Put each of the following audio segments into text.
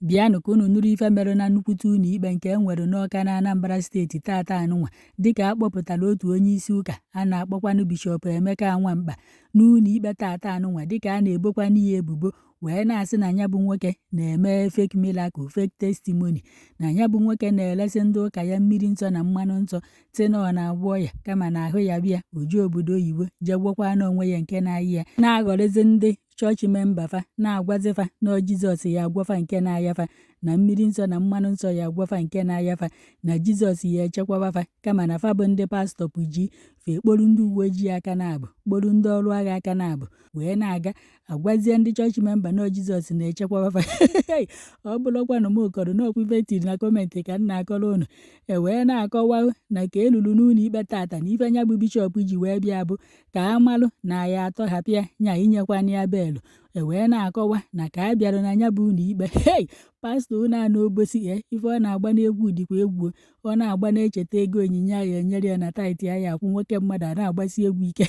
Bịanụ ka unu nụrụ ife mere na nnukwute ụlọ ikpe nke e nwere n'Awka na Anambra Steeti taata anụnwa, dịka a kpọpụtara otu onye isi ụka a na-akpọkwanụ Bishọp Emeka Nwamkpa n'ụlọ ikpe taata anụnwa, dịka a na-ebokwanụ ya ebubo wee na-asị na ya bụ nwoke na-eme fake miracle, fake testimony, na ya bụ nwoke na-eresi ndị ụka ya mmiri nsọ na mmanụ nsọ, sị na ọ na-agwọ ọya, kama na ahụ ya bịa o jee obodo oyibo jee gwọkwa n'onwe ya nke na-ayị ya, na-aghọrịzi ndị chọọchị member fa, na-agwazi fa na ọ Jizọs ya agwọfa nke na-aya fa, na mmiri nsọ na mmanụ nsọ ya agwọfa nke na-aya fa, na Jizọs ya echekwaba fa, kama na fa bụ ndị pastọ pụji fa ekporu ndị uwe ojii aka na-abụ, kporu ndị ọrụ agha aka na-abụ, wee na-aga agwazie ndị chọọchị member na Jizọs na-echekwaba fa. Ọ bụrụkwanụ m kọrọ n'okwu ife tiri na comment ka m na-akọrọ unu. E wee na-akọwa na ka elulu n'ụlọ ikpe tata, na ife nya bụ bishọp ji wee bịa bụ ka a malụ na ya atọhapụ ya, nya inyekwana ya bail. E wee na-akọwa na ka a bịara na ya bụ ụlọ ikpe, hei, pastọ unu a n'obosi e ife ọ na-agba n'egwu dịkwa egwu. Ọ na-agba na-echeta ego onyinye a ya enyere ya na tithe ya akwụ. Nwoke mmadụ a na-agbasi egwu ike,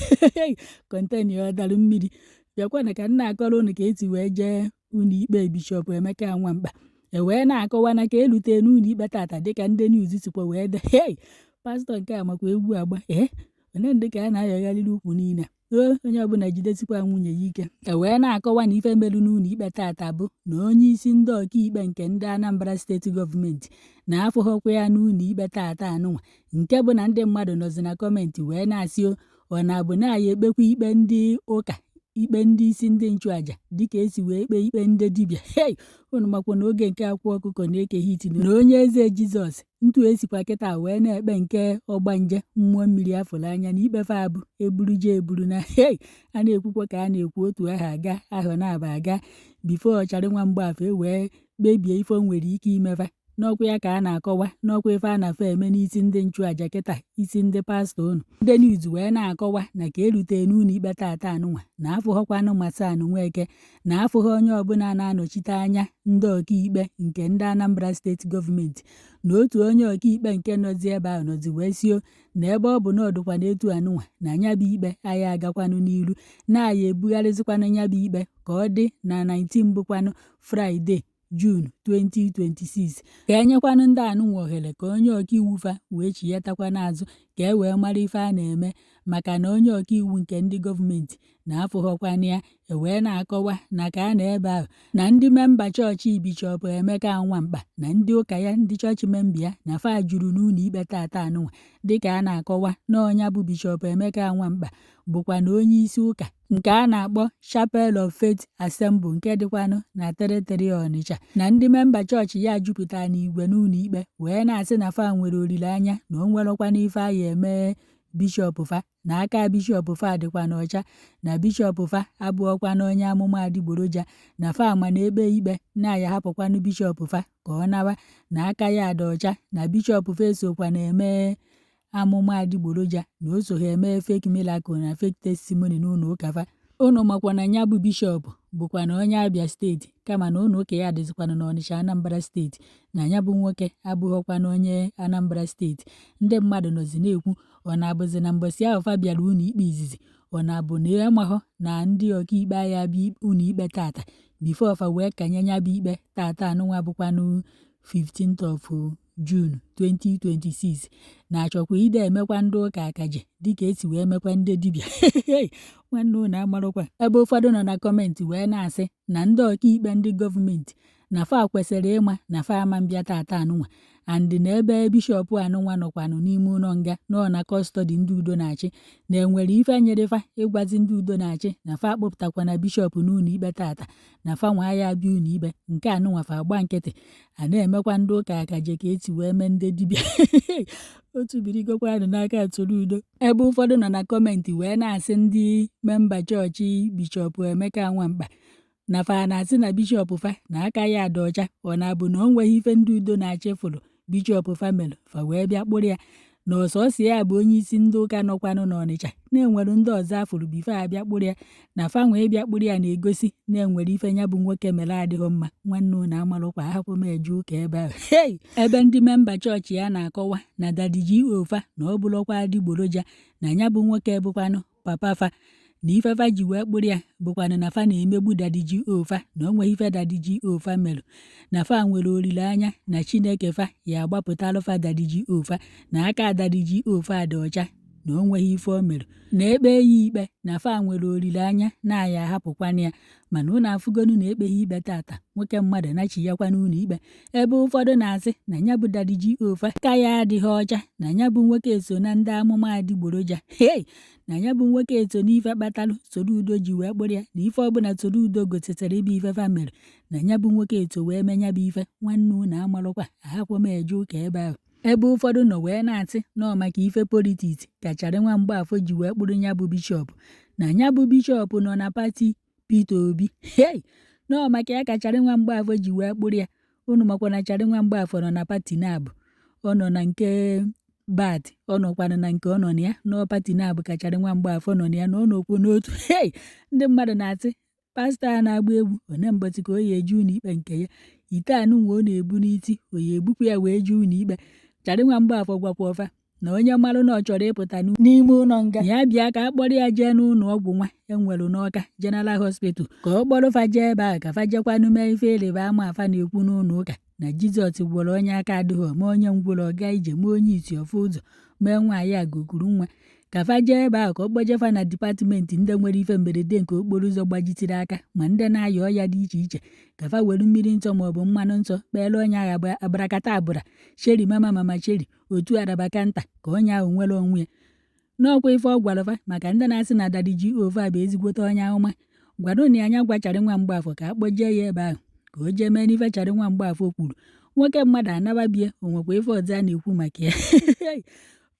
container ọ dara mmiri. Bịakwana ka m na-akọrọ unu ka esi wee jee ụlọ ikpe Bishọp Emeka Nwamkpa. E wee na-akọwa na ka elute n'ụlọ ikpe tata, dịka ndị news sikwa wee dee, hei, pastọ nke a makwa egwu agba. Ee, onye ndị ka a na-ayọgharịrị ukwu niile o, onye ọbụla jidesikwa nwunye ya ike. E wee na-akọwa na ife merụ n'ụlọ ikpe tata bụ na onye isi ndị ọkaikpe nke ndị Anambra Steeti gọọmenti na-afụghọkwa ya n'ụlọ ikpe tata anụnwa, nke bụ na ndị mmadụ nọzi na comment wee na-asị o ọ na-abụ na ya ekpekwa ikpe ndị ụka, ikpe ndị isi ndị nchụaja, dịka esi wee kpee ikpe ndị dibịa. Hei, unu makwa na oge nke akwa ọkụkọ na-eke hit na onye eze Jizọs ntu esikwa kịta wee na-ekpe nke ọgbanje mmụọ mmiri afụrụ anya na ikpe fa abụ eburu je eburu na hei, a na-ekwukwa ka a na-ekwu otu aha aga ahọ na-aba aga before ọcharị nwa mgbafọ e wee kpebie ife o nwere ike imefa. N'ọkwa ya ka a na-akọwa n'ọkwa ife a na-afe eme n'isi ndị nchụaja kịta, isi ndị pastọ unu. Ndị news wee na-akọwa na ka erute n'ụlọ ikpe tata anụnwa, na afụghọkwanụ Masan Nweke, na afụghị onye ọbụla na-anọchite anya ndị ọkaikpe nke ndị Anambra Steeti gọọmenti, na otu onye ọkaikpe nke nọzi ebe ahụ nọzi wee sio na ebe ọ bụ na ọdụkwa na etu anụnwa, na nya bụ ikpe anyị agakwanụ n'iru, na aya ebugharịzikwanụ nya bụ ikpe ka ọ dị na 19 bụkwanụ Fraịde, June 2026, ka enyekwanụ ndị anụnwa ohere ka onye ọkaiwu fa wee chighatakwa n'azụ, ka e wee mara ife a na-eme, maka na onye ọkaiwu nke ndị gọọmenti na-afụghọkwana ya. E wee na-akọwa na ka a na ebe ahụ, na ndị member chọọchị Bishọp Emeka Nwamkpa na ndị ụka ya, ndị chọọchị member ya, na fa juru n'ụlọ ikpe tata anụnwa, dịka a na-akọwa na ọnya bụ Bishọp Emeka Nwamkpa bụkwa na onye isi ụka nke a na-akpọ Chapel of Faith Assembly nke dịkwanụ na 33 Ọnịcha, na ndị member chọọchị ya jupụtara n'igwe n'ụlọ ikpe wee na-asị na fa nwere olileanya na o nwerọkwana ife a ya eme bishọp fa, na aka bishọp fa dịkwa n'ọcha, na bishọp fa abụọkwana onye amụma adịgboroja, na fa ma na ekpe ikpe na ya hapụkwanụ bishọp fa ka ọ nawa, na aka ya dị ọcha, na bishọp fa esokwa na-eme amụma adịgboroja, na o so ha eme fake miracle na fake testimony n'ụlọ ụka fa. Unu makwa na ya bụ bishọp bụkwa na onye Abia Steeti, kama na ụlọ ụka ya dịzikwanụ n'Ọnịcha, Anambra Steeti, na ya bụ nwoke abụghọkwa na onye Anambra Steeti. Ndị mmadụ nọzi na-ekwu, ọ na-abụzi na mbọsị ahụ fa bịara ụlọ ikpe izizi, ọ na-abụ na amaghọ na ndị ọkaikpe agha abịa ụlọ ikpe tata before fa wee kanye ya bụ ikpe tata anụnwa bụkwanụ 15th of June 2026, na-achọkwa ide emekwa ndị ụka akaje dịka esi wee mekwa ndị dibịa. Nwanne, unu amarụkwa ebe ụfọdụ nọ na comment wee na-asị na ndị ọkaikpe ndị gọọmenti na fa kwesịrị ịma na fa ama mbịa tata anụnwa, and na ebe bishọp anụnwa nọkwanụ n'ime ụlọ nga nọ na custody ndị udo na-achị, na enwere ife nyere fa ịgwazi ndị udo na-achị na fa akpọpụtakwa na bishọp n'ụlọ ikpe tata, na fa nwa ya abịa ụlọ ikpe nke anụnwa, fa agba nkịtị a na-emekwa ndị ụka akaje ka esi wee mee ndị dibịa. Otu birigokwanụ n'aka Soludo. Ebe ụfọdụ nọ na comment wee na-asị ndị member chọọchị Bishọp Emeka Nwamkpa na fa na-asị na bishọp fa na aka ya dị ọcha, ọ na-abụ na o nweghị ife ndị udo na-achị fụrụ bishọp fa mere fa wee bịa kpụrụ ya, na ọsọsọ ya bụ onye isi ndị ụka nọkwanụ n'Ọnịcha, na-enwere ndị ọzọ afụrụ before abịa kpụrụ ya, na fa nwee bịa kpụrụ ya na-egosi na-enwere ife ya bụ nwoke mere adịghị mma. Nwanne, unu amarụkwa ahapụ m eje ụka ebe ahụ. Hei, ebe ndị member chọọchị ya na-akọwa na Daddy G.O fa na ọ bụrụkwa adịgboroja, na ya bụ nwoke bụkwanụ papa fa, Na ife fa ji wee kpụrụ ya bụkwanụ na fa na-emegbu Daddy G.O fa, na o nweghị ife Daddy G.O fa merụ, na fa nwere olileanya na Chineke fa ya agbapụtalụ fa Daddy G.O fa, na aka Daddy G.O fa dị ọcha, na o nweghị ife o mere, na ekpe ya ikpe, na fa nwere olileanya na ya ahapụkwana ya. Mana unu afụgonu na ekpeghị ikpe tata, nwoke mmadụ nachiyakwa n'ụlọ ikpe, ebe ụfọdụ na-asị na ya bụ Daddy G.O fa ka ya adịghị ọcha, na ya bụ nwoke so na ndị amụma adịgboroja. Hei, na ya bụ nwoke so n'ife kpatalụ Soludo ji wee kpụrụ ya, na ife ọbụla Soludo gositara ịbụ ife fa mere, na ya bụ nwoke so wee mee ya bụ ife. Nwanne, unu amalụkwa ahapụ m eje ụka ebe ahụ, ebe ụfọdụ nọ wee na-asị nọọ maka ife politics ka Charlie nwa Mgbafọ ji wee kpụrụ ya bụ bishop, na ya bụ bishop nọ na party Peter Obi. Hei, nọọ maka ya ka Charlie nwa Mgbafọ ji wee kpụrụ ya. Unu makwa na Charlie nwa Mgbafọ nọ na party na-abụ, ọ nọ na nke bat, ọ nọkwanụ na nke ọ nọ na ya nọọ party na-abụ ka Charlie nwa Mgbafọ nọ na ya, na ọ nọkwu n'otu. Hei, ndị mmadụ na-asị pastọ a na-agba egwu one mbọchị ka o ya eje ụlọ ikpe nke ya, ite anụnwa ọ na-ebu n'isi, o ya ebukwa ya wee jee ụlọ ikpe. Charlie nwa Mgbafọ gwakwa ọfa na onye marụ na ọ chọrọ ịpụta n'ime ụlọ nga ya bịa ka a kpọrọ ya jee n'ụlọ ọgwụ nwa enwere n'Ọka General Hospital, ka ọ kpọrọ fa jee ebe ahụ, ka fa jekwanụ mee ife ịrịba ama afa na-ekwu n'ụlọ ụka na Jizọs gwọrọ onye aka adịghị, mee onye ngwụrọ ọ gaa ije, mee onye isi ọfụ ụzọ, mee nwaanyị agụguru nwa, ka fa jee ebe ahụ, ka ọ kpọjefa na department ndị nwere ife mberede nke okporo ụzọ gbajitiri aka, ma ndị na-aya ọya dị iche iche, ka fa were mmiri nsọ maọbụ mmanụ nsọ kpeere onye agha abarakata abụra sheri mama mama sheri otu arabaka nta, ka onye ahụ nwere onwe ya. N'ọkwa ife ọ gwara fa maka ndị na-asị na Daddy G.O fa bụ ezigbote onye ahụma, gwarụ na anya gwa Charlie nwa Mgbafọ ka a kpọjee ya ebe ahụ, ka o jee mee n'ife Charlie nwa Mgbafọ kwuru. Nwoke mmadụ anababie, onwekwa ife ọzọ a na-ekwu maka ya.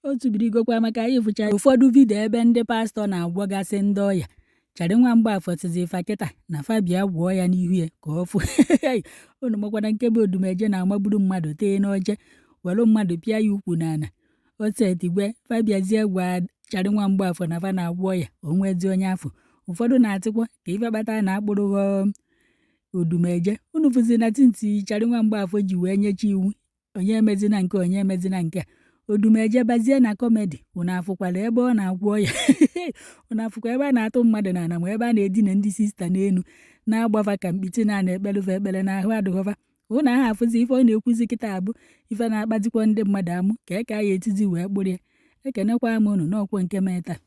O tubirigokwa maka anyị fụcha ụfọdụ video ebe ndị pastọ na-agwọgasị ndị ọya. Charlie nwa Mgbafọ sizi fa kịta na fa bịa gwọọ ya n'ihu ya ka ọ fụ. Unu makwana nke bụ odumeje na-amagburu mmadụ tee n'oche, were mmadụ pịa ya ukwu n'ala osetigwe. Fa bịazie gwa Charlie nwa Mgbafọ na fa na-agwọ ya, o nwezi onye afọ. Ụfọdụ na-atịkwa ka ife kpata na akpụrụ odumeje. Unu fụzi na tinti Charlie nwa Mgbafọ ji wee nyechi iwu onye emezina nke, onye emezina nke a, odumeje bazie na comedy. Unu afụkwara ebe ọ na-agwọ ya? Unu afụkwa ebe a na-atụ mmadụ n'ala, ma ebe a na-edina ndị sista n'elu na-agbafa ka mkpiti na ekperefa ekpere na ahụ adịghọfa? Unu aha afụzi ife ọ na-ekwuzi kịta abụ ife na-akpazikwa ndị mmadụ amụ ka eke a ya etizi wee kpụrụ ya. Ekenekwa m unu n'ọkwọ nke mee taa.